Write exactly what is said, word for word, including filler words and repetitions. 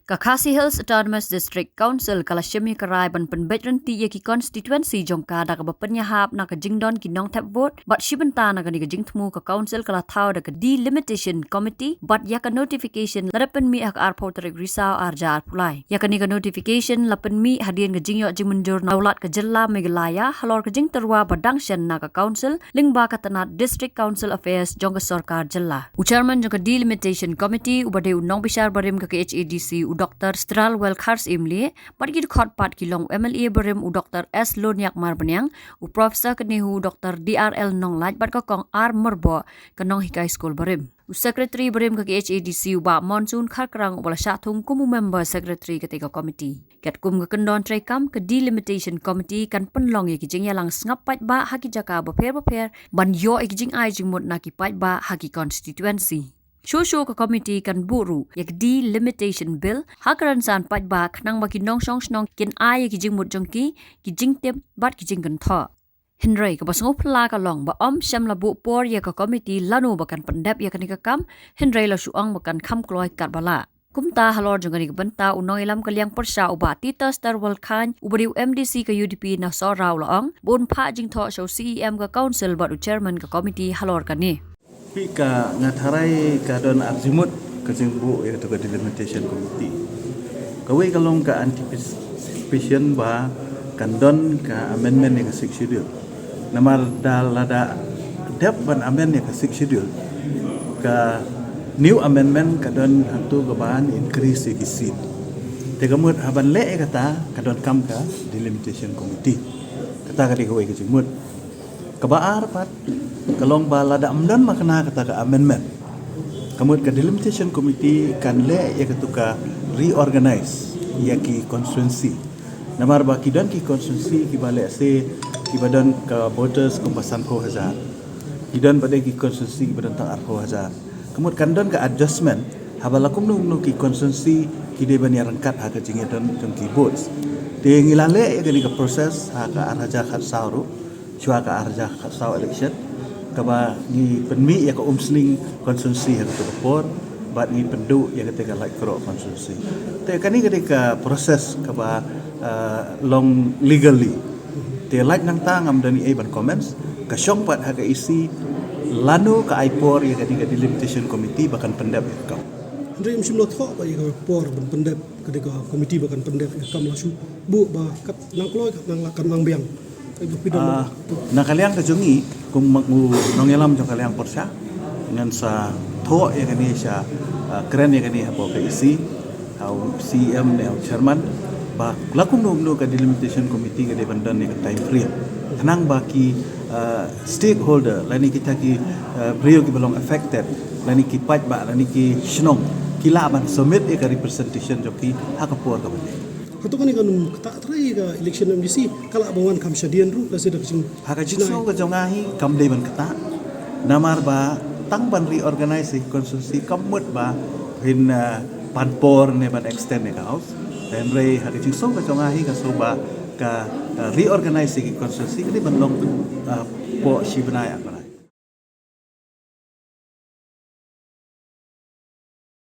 Ka Khasi Hills Autonomous District Council ka la shim ïa ka rai ban pynbeit ryntih ïa ki constituency jong ka da kaba pynïahap na ka jingdon ki nongthep vote, bad shi bynta na kane ka jingthmu ka council ka la thaw da ka Delimitation Committee, bad ïa ka notification la dep pynmih ha ka arphew tarik Risaw arhajar arphew lai. Ïa kane ka notification la pynmih hadien ka jingïoh jingmynjur na u Lat ka jylla Meghalaya halor ka jingtyrwa ba dang shen na ka council lyngba ka tnat District Council Affairs jong ka sorkar jylla. U chairman jong ka Delimitation Committee uba dei u nongbishar barim ka K H A D C u Dr Stralwell Kharsyiem Lieh, bad ki dkhot pat ki long u M L A barim u Dr S Loniak Marbaniang, u Professor ka NEHU u Dr D R L Nonglait, bad ka Kong R Myrboh ka nonghikai skul barim. U Secretary barim ka K H A D C u Bah Monsoon Kharkrang uba la shah thung kum u member secretary katei ka committee. Katkum ka kyndon treikam, ka Delimitation Committee kan pynlong ïa ki jingïalang sngap paidbah ha ki jaka bapher bapher ban ïoh ïa ki jingai jingmut na ki paidbah ha ki constituency. Shuh shuh ka committee kan buh ruh ïa ka Delimitation Bill ha ka rynsan paidbah khnang ba ki nongshong shnong kin ai ïa ki jingmut jong ki, ki jingtip bad ki jingkynthoh. Hynrei kaba sngewphylla ka long ba ym shym la buh por ïa ka committee lano ba kan pyndep ïa kane ka kam, hynrei la shu ong ba kan kham kloi katba lah. Kumta halor jong kane ka bynta u nongïalam ka liang pyrshah u Bah Titus Terwal Chyne uba dei u M D C ka U D P na Sohra u la ong ba un phah jingthoh sha u C E M ka council bad u chairman ka committee halor kane. Phi, ka nga tharai ka don ar jingmut ka jingbuh ïa katu ka Delimitation Committee. Kawei ka long ka anticipation ba kan don ka amendment ïa ka Sixth Schedule. Namar da lada dep ban amend ïa ka Sixth Schedule, ka new amendment ka don hangtu kaban increase ïa ki seat. Te ka mut haban leh ïa kata ka donkam ka Delimitation Committee. Kata ka dei kawei ka jingmut. Kaba ar pat ka long ba lada ym don ma kane kata ka amendment, ka mut ka Delimitation Committee kan leh ïa katu ka reorganize ïa ki constituency. Namar ba ki don ki constituency kiba lehse kiba don ka voters kumba sanphew hajar. Ki don pat de ki constituency kiba don tang arphew hajar. Ka mut kan don ka adjustment haba la kumno kumno ki constituency ki dei ban ïaryngkat ha ka jingïadon jong ki votes. Te ngi la leh ïa kane ka process ha ka arhajar khatsaw ruh, shuwa ka arhajar khatsaw election, kaba ngi pynmih ïa ka Umsning constituency ha katu ka por, bad ngi pynduh ïa kata ka Laitkroh constituency. Te kane ka dei ka process kaba, ah, long legally. Te lait nangta ngam don ei ban comments, ka shong pat ha ka E C lano ka ai por ïa kane ka Delimitation Committee ba kan pyndep ïa ka kam. Hynrei ym shym la thoh ba ïa ka por ban pyndep kane ka committee ba kan pyndep ïa ka kam, la shu buh ba kat nang kloi kat nang la kat nang biang. Ai ba phi don. Ah, na ka liang ka jong ngi kum u nongïalam jong ka liang pyrshah, ngan sa thoh ïa kane sha, ah, kren ïa kane hapoh ka E C, ha u C E M ne u chairman, ba la kumno kumno ka Delimitation Committee ka dei ban don ïa ka time frame. Khnang ba ki, ah, stakeholder lane kita ki, ah, briew kiba long affected, lane ki paidbah, lane ki shnong, ki lah ban submit ïa ka representation jong ki ha ka por kaba dei. Hato kane kan ym ktah trai ka election M D C, ka lah ban wan kham shadien ruh, lehse da ka jing Ha ka jingsngew ka jong nga hi kam dei ban ktah. Namar ba tang ban reorganize ïa ki constituency kam mut ba phin, ah, pan por ne ban extend ïa ka house. Hynrei ha ka jingsngew ka jong nga hi nga sngew ba ka, ah, reorganize ïa ki constituency ka dei ban long, ah, hapoh shi bnai.